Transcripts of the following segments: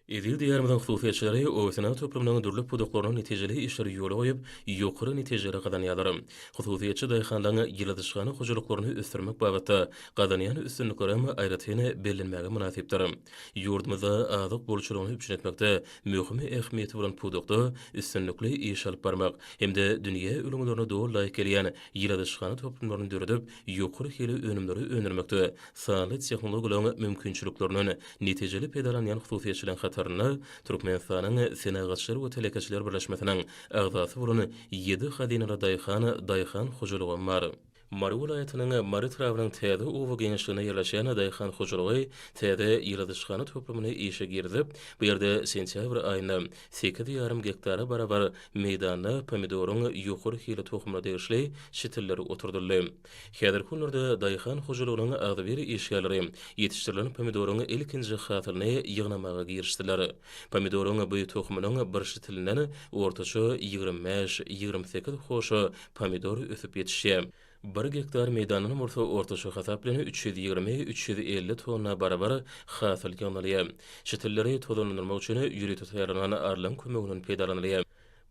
Eziz Diýarymyzyň hususyýetçileri oba-senagat toplumynyň dürli pudaklarynda netijeli işleri ýola goýup, ýokary netijeleri gazanýarlar. Hususyýetçi daýhanlaryň ýyladyşhana hojalyklaryny ösdürmek babatda gazanýan üstünliklerem aýratyn bellenmäge mynasypdyr. Ýurdumyzda azyk bolçulygyny üpjün etmekde möhüm ähmiýeti bolan pudakda üstünlikli iş alyp barmak hem-de dünýä ülňülerine doly laýyk gelýän ýyladyşhana toplumlaryny döredip, ýokary hili önümleri öndürmekde sanly tehnologiýalaryň mümkinçiliklerinden netijeli peýdalanýan hususyýetçileriň hatarynda Türkmenistanyň Senagatçylar we telekeçiler birleşmesiniň agzasy bolan Ýedi hazynaly daýhan daýhan hojalygam bar. Mary welaýatynyň Mary etrabynyň Täze oba geňeşliginde ýerleşýän daýhan hojalygy täze ýyladyşhana toplumyny işe girizip, bu ýerde sentýabr aýynda 8,5 gektara barabar meýdanda pomidoryň ýokary hilli tohumyna degişli şitilleri oturdyldy. Häzirki günlerde daýhan hojalygynyň agzybir işgärleri ýetişdirilen pomidoryň ilkinji hasylyny ýygnamaga girişdiler. Pomidoryň bu tohumynyň bir şitilinden ortaça 25, 28 hoşa pomidor ösüp ýetişýär. Bir gektar meýdandan bolsa ortaça hasap bilen 320, 350 tonna barabar hasyl ýygnalýar. Şitilleri tozanlandyrmak üçin ýörite taýýarlanan arlaň kömeginden peýdalanylýar.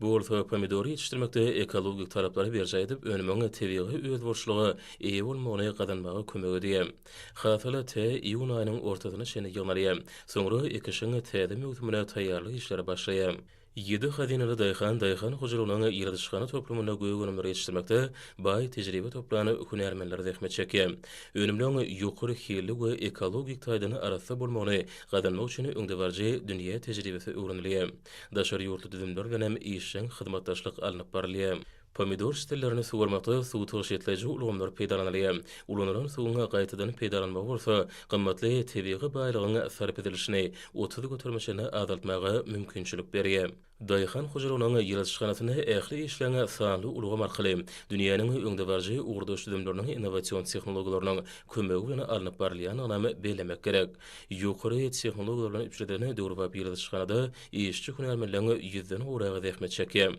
Bu bolsa pomidory ýetişdirmekde ekologik talaplary berjaý edip, önümiň tebigy özboluşlyga eýe bolmagyny gazanmaga kömek edýär. Hasyl tä iýun aýynyň ortasyna çenli ýygnalýar. Soňra ekişiň täze möwsümine taýýarlyk işleri başlaýar. Ýedi hazynaly daýhan daýhan hojalygynyň ýyladyşhana toplumynda gök önümleri ýetişdirmekde baý tejribe toplan hünärmenler zähmet çekýär. Önümleň ýokary hilli we ekologik taýdan arassa bolmagyny gazanmak üçin öňdebaryjy dünýä tejribesi öwrenilýär. Daşary ýurtly düzümler bilen hem işjeň hyzmatdaşlyk alnyp barylýar. Pomidor şitillerini suwarmakda suw tygşytlaýjy ulgamlar peýdalanylýar. Ulanylan suwuň gaýtadan peýdalanmagy bolsa gymmatly tebigy baýlygyň sarp edilişini 30 göterime çenli azaltmaga mümkinçilik berýär. Daýhan hojalygynyň ýyladyşhanasynda ähli işleň sanly ulgam arkaly, dünýäniň öňdebaryjy ugurdaş düzümleriniň innowasion tehnologiýalarynyň kömegi bilen alnyp barylýandygynam bellemek gerek. Ýokary tehnologiýalar bilen üpjün edilen döwrebap ýyladyşhanada işçi hünärmenleň ýüzden gowragy zähmet çekýär.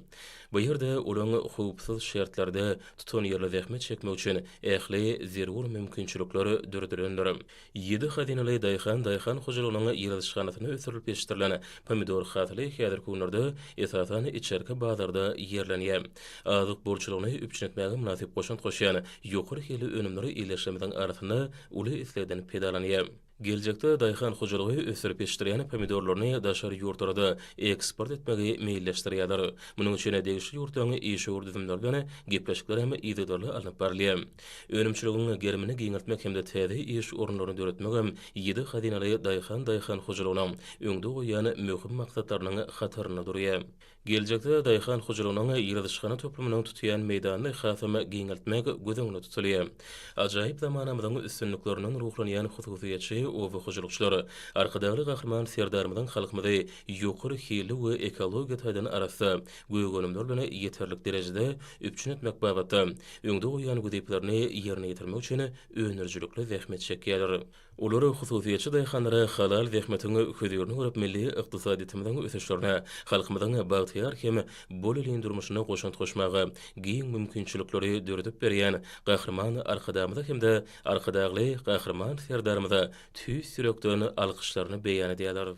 Bu ýerde olaň howpsuz şertlerde tutanýerli zähmet çekmek üçin ähli zerur mümkinçilikler döredilendir. Ýedi hazynaly daýhan daýhan hojalygynyň ýyladyşhanasynda ösdürilip ýetişdirilen pomidor hasyly häzirki günlerde esasan içerki bazarda ýerlenýär. Azyk bolçulygyny üpjün etmäge mynasyp goşant goşýan ýokary hilli önümler ildeşlerimiziň arasynda uly islegden peýdalanýar. Geljekde daýhan hojalygy ösdürip ýetişdirýän pomidorlaryny daşary ýurtlara-da eksport etmegi meýilleşdirýärler. Munuň üçin degişli ýurtlaryň işewür düzümleri bilen gepleşikler hem yzygiderli alnyp barylýar. Önümçiligiň gerimini giňeltmek hem-de täze iş orunlaryny döretmek hem ýedi hazynaly daýhan daýhan hojalygynyň öňde goýýan möhüm maksatlarynyň hatarynda durýar. Geljekde daýhan hojalygynyň ýyladyşhana toplumynyň tutýan meýdanyny hasam giňeltmek göz öňünde tutulýar. Ajaýyp zamanamyzyň üstünliklerinden ruhlanýan hususyýetçi oba hojalykçylar Arkadagly Gahryman Serdarymyzyň halkymyzy ýokary hilli we ekologiýa taýdan arassa gök önümler bilen ýeterlik derejede üpjün etmek babatda öňde goýýan wezipelerini ýerine ýetirmek üçin öndürijilikli zähmet çekýärler. Olar hususyýetçi daýhanlara halal zähmetiň hözirini görüp milli ykdysadyýetimiziň ösüşlerine, halkymyzyň bagtyýar hem bolelin durmuşyna goşant goşmaga giň mümkinçilikleri döredip berýän Gahryman Arkadagymyza hem-de Arkadagly Gahryman Serdarymyza tüýs ýürekden alkyşlaryny beýan edýärler.